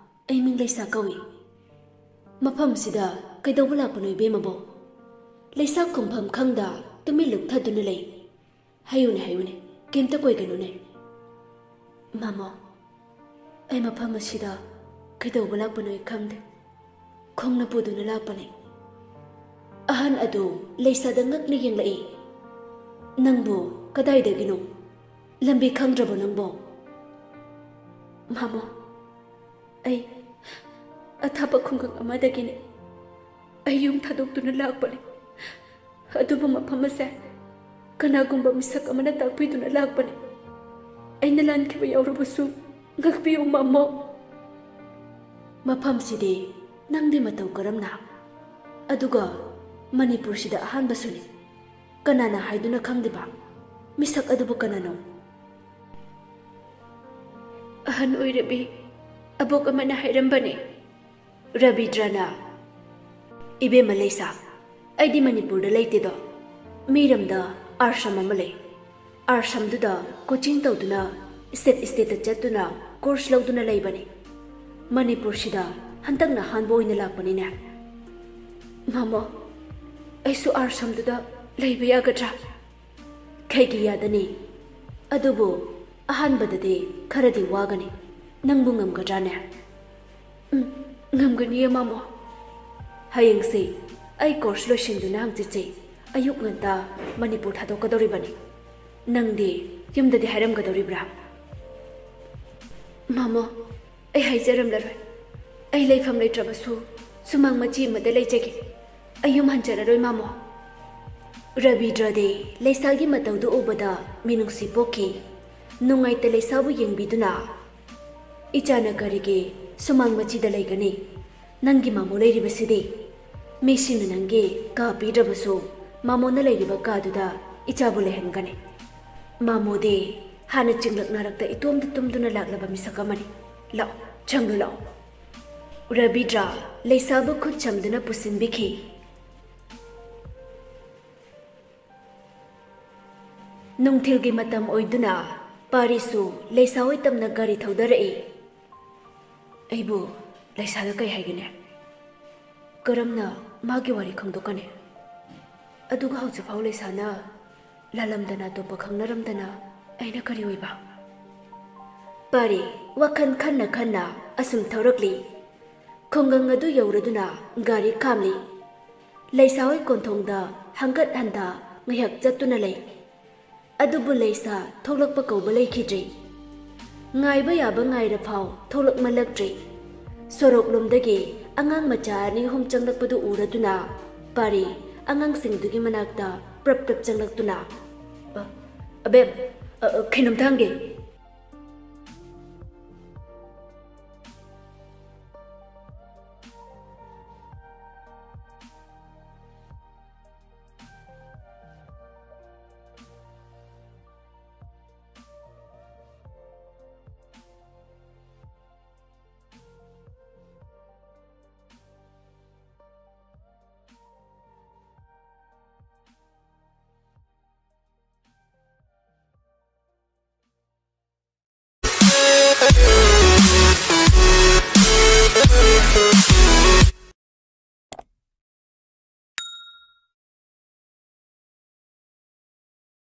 ꯑꯩ ꯃꯤꯡ ꯂꯩꯁꯥ ꯀꯧꯏ꯫" "ꯃꯐꯝꯁꯤꯗ ꯀꯩꯗꯧꯕ ꯂꯥꯛꯄꯅꯣ ꯏꯕꯦꯝꯃꯕꯣ?" ꯂꯩꯁꯥ ꯈꯨꯝꯐꯝ ꯈꯪꯗ ꯇꯨꯃꯤꯟ ꯂꯨꯞꯊꯗꯨꯅ ꯂꯩ꯫ "ꯍꯥꯏꯌꯨꯅꯦ, ꯍꯥꯏꯌꯨꯅꯦ, ꯀꯩꯝꯇ ꯀꯣꯏꯒꯅꯨꯅꯦ꯫" "ꯃꯃꯥ, ꯑꯩ ꯃꯐꯝ ꯑꯁꯤꯗ ꯀꯩꯗꯧꯕ ꯂꯥꯛꯄꯅꯣ ꯑꯩ ꯈꯪꯗꯦ꯫ ꯈꯣꯡꯅ ꯄꯨꯗꯨꯅ ꯂꯥꯛꯄꯅꯦ꯫" ꯑꯍꯟ ꯑꯗꯨ ꯂꯩꯁꯥꯗ ꯉꯛꯅ ꯌꯦꯡꯂꯛꯏ꯫ "ꯅꯪꯕꯨ ꯀꯗꯥꯏꯗꯒꯤꯅꯣ? ꯂꯝꯕꯤ ꯈꯪꯗ꯭ꯔꯕꯣ ꯅꯪꯕꯣ?" "ꯃꯃꯥ, ꯑꯩ ꯑꯊꯥꯞꯄ ꯈꯨꯡꯒꯪ ꯑꯃꯗꯒꯤꯅꯤ꯫ ꯑꯩ ꯌꯨꯝ ꯊꯥꯗꯣꯛꯇꯨꯅ ꯂꯥꯛꯄꯅꯤ꯫ ꯑꯗꯨꯕꯨ ꯃꯐꯝ ꯑꯁꯦ ꯀꯅꯥꯒꯨꯝꯕ ꯃꯤꯁꯛ ꯑꯃꯅ ꯇꯥꯛꯄꯤꯗꯨꯅ ꯂꯥꯛꯄꯅꯤ꯫ ꯑꯩꯅ ꯂꯥꯟꯈꯤꯕ ꯌꯥꯎꯔꯕꯁꯨ ꯉꯥꯛꯄꯤꯌꯨ ꯃꯃꯣ꯫" "ꯃꯐꯝꯁꯤꯗꯤ ꯅꯪꯗꯤ ꯃꯇꯧ ꯀꯔꯝꯅ? ꯑꯗꯨꯒ ꯃꯅꯤꯄꯨꯔꯁꯤꯗ ꯑꯍꯥꯟꯕꯁꯨꯅꯤ꯫ ꯀꯅꯥꯅ ꯍꯥꯏꯗꯨꯅ ꯈꯪꯂꯤꯕ? ꯃꯤꯁꯛ ꯑꯗꯨꯕꯨ ꯀꯅꯥꯅꯣ?" "ꯑꯍꯟ ꯑꯣꯏꯔꯕꯤ ꯑꯕꯣꯛ ꯑꯃꯅ ꯍꯥꯏꯔꯝꯕꯅꯤ꯫ ꯔꯕꯤꯗ꯭ꯔꯅ, "ꯏꯕꯦꯝꯃ ꯂꯩꯁꯥ, ꯑꯩꯗꯤ ꯃꯅꯤꯄꯨꯔꯗ ꯂꯩꯇꯦꯗꯣ, ꯃꯤꯔꯝꯗ ꯑꯥꯁ꯭ꯔꯝ ꯑꯃ ꯂꯩ꯫ ꯑꯥꯁ꯭ꯔꯝꯗꯨꯗ ꯀꯣꯆꯤꯡ ꯇꯧꯗꯨꯅ ꯁ꯭ꯇꯦꯠ ꯁ꯭ꯇꯦꯠꯇ ꯆꯠꯇꯨꯅ ꯀꯣꯔꯁ ꯂꯧꯗꯨꯅ ꯂꯩꯕꯅꯤ꯫ ꯃꯅꯤꯄꯨꯔꯁꯤꯗ ꯍꯟꯗꯛꯅ ꯑꯍꯥꯟꯕ ꯑꯣꯏꯅ ꯂꯥꯛꯄꯅꯤꯅꯦ꯫" "ꯃꯥꯃꯣ, ꯑꯩꯁꯨ ꯑꯥꯁ꯭ꯔꯝꯗꯨꯗ ꯂꯩꯕ ꯌꯥꯒꯗ꯭ꯔꯥ?" "ꯀꯩꯒꯤ ꯌꯥꯗꯅꯤ? ꯑꯗꯨꯕꯨ ꯑꯍꯥꯟꯕꯗꯗꯤ ꯈꯔꯗꯤ ꯋꯥꯒꯅꯤ꯫ ꯅꯪꯕꯨ ꯉꯝꯒꯗ꯭ꯔꯥꯅꯦ?" "ꯎꯝ, ꯉꯝꯒꯅꯤꯌꯦ, ꯃꯥꯃꯣ꯫" "ꯍꯌꯦꯡꯁꯦ ꯑꯩ ꯀꯣꯔꯁ ꯂꯣꯏꯁꯤꯟꯗꯨꯅ ꯍꯪꯆꯤꯠꯁꯦ ꯑꯌꯨꯛ ꯉꯟꯇꯥ ꯃꯅꯤꯄꯨꯔ ꯊꯥꯗꯣꯛꯀꯗꯧꯔꯤꯕꯅꯤ꯫ ꯅꯪꯗꯤ ꯌꯨꯝꯗꯗꯤ ꯍꯥꯏꯔꯝꯒꯗꯧꯔꯤꯕ꯭ꯔꯥ?" "ꯃꯥꯃꯣ, ꯑꯩ ꯍꯥꯏꯖꯔꯝꯂꯔꯣꯏ꯫ ꯑꯩ ꯂꯩꯐꯝ ꯂꯩꯇ꯭ꯔꯕꯁꯨ ꯁꯨꯃꯥꯡ ꯃꯆꯤ ꯑꯃꯗ ꯂꯩꯖꯒꯦ꯫ ꯑꯩ ꯌꯨꯝ ꯍꯟꯖꯔꯔꯣꯏ, ꯃꯥꯃꯣ꯫" ꯔꯕꯤꯗ꯭ꯔꯗꯤ ꯂꯩꯁꯥꯒꯤ ꯃꯇꯧꯗꯨ ꯎꯕꯗ ꯃꯤꯅꯨꯡꯁꯤ ꯄꯣꯛꯈꯤ꯫ ꯅꯨꯡꯉꯥꯏꯇ ꯂꯩꯁꯥꯕꯨ ꯌꯦꯡꯕꯤꯗꯨꯅ, "ꯏꯆꯥꯅ ꯀꯔꯤꯒꯤ ꯁꯨꯃꯥꯡ ꯃꯆꯤꯗ ꯂꯩꯒꯅꯤ? ꯅꯪꯒꯤ ꯃꯥꯃꯣ ꯂꯩꯔꯤꯕꯁꯤꯗꯤ꯫ ꯃꯤꯁꯤꯡꯅ ꯅꯪꯒꯤ ꯀꯥ ꯄꯤꯗ꯭ꯔꯕꯁꯨ ꯃꯥꯃꯣꯅ ꯂꯩꯔꯤꯕ ꯀꯥꯗꯨꯗ ꯏꯆꯥꯕꯨ ꯂꯩꯍꯟꯒꯅꯤ꯫" ꯃꯥꯃꯣꯗꯤ ꯍꯥꯟꯅ ꯆꯤꯡꯂꯛ ꯅꯥꯔꯛꯇ ꯏꯇꯣꯝꯇ ꯇꯨꯝꯗꯨꯅ ꯂꯥꯛꯂꯕ ꯃꯤꯁꯛ ꯑꯃꯅꯤ꯫ "ꯂꯥꯛꯑꯣ, ꯆꯪꯂꯨ ꯂꯥꯛꯑꯣ꯫" ꯔꯕꯤꯗ꯭ꯔ ꯂꯩꯁꯥꯕꯨ ꯈꯨꯠ ꯁꯝꯗꯨꯅ ꯄꯨꯁꯤꯟꯕꯤꯈꯤ꯫ ꯅꯨꯡꯊꯤꯜꯒꯤ ꯃꯇꯝ ꯑꯣꯏꯗꯨꯅ ꯄꯥꯔꯤꯁꯨ ꯂꯩꯁꯥ ꯍꯣꯏ ꯇꯝꯅ ꯒꯥꯔꯤ ꯊꯧꯗꯔꯛꯏ꯫ "ꯑꯩꯕꯨ ꯂꯩꯁꯥꯗ ꯀꯩ ꯍꯥꯏꯒꯅꯤ? ꯀꯔꯝꯅ ꯃꯥꯒꯤ ꯋꯥꯔꯤ ꯈꯪꯗꯣꯛꯀꯅꯤ? ꯑꯗꯨꯒ ꯍꯧꯖꯤꯛꯐꯥꯎ ꯂꯩꯁꯥꯅ ꯂꯥꯜꯂꯝꯗꯅ ꯑꯇꯣꯞꯄ ꯈꯪꯅꯔꯝꯗꯅ ꯑꯩꯅ ꯀꯔꯤ ꯑꯣꯏꯕ?" ꯄꯥꯔꯤ ꯋꯥꯈꯜ ꯈꯟꯅ ꯈꯟꯅ ꯑꯁꯨꯝ ꯊꯧꯔꯛꯂꯤ꯫ ꯈꯨꯡꯒꯪ ꯑꯗꯨ ꯌꯧꯔꯗꯨꯅ ꯒꯥꯔꯤ ꯈꯥꯝꯂꯤ꯫ ꯂꯩꯁꯥ ꯍꯣꯏ ꯀꯣꯟꯊꯣꯡꯗ ꯍꯪꯒꯠ ꯍꯟꯗ ꯉꯥꯏꯍꯥꯛ ꯆꯠꯇꯨꯅ ꯂꯩ꯫ ꯑꯗꯨꯕꯨ ꯂꯩꯁꯥ ꯊꯣꯛꯂꯛꯄ ꯀꯧꯕ ꯂꯩꯈꯤꯗ꯭ꯔꯦ꯫ ꯉꯥꯏꯕ ꯌꯥꯕ ꯉꯥꯏꯔꯐꯥꯎ ꯊꯣꯛꯂꯛꯃꯜꯂꯛꯇ꯭ꯔꯦ꯫ ꯁꯣꯔꯣꯛꯂꯣꯝꯗꯒꯤ ꯑꯉꯥꯡ ꯃꯆꯥ ꯑꯅꯤ ꯑꯍꯨꯝ ꯆꯪꯂꯛꯄꯗꯨ ꯎꯔꯗꯨꯅ ꯄꯥꯔꯤ ꯑꯉꯥꯡꯁꯤꯡꯗꯨꯒꯤ ꯃꯅꯥꯛꯇ ꯄ꯭ꯔꯞ ꯄ꯭ꯔꯞ ꯆꯪꯂꯛꯇꯨꯅ, "ꯑ, ꯑꯕꯦꯝ, ꯑ, ꯑ, ꯀꯩꯅꯣꯝꯇ ꯍꯪꯒꯦ,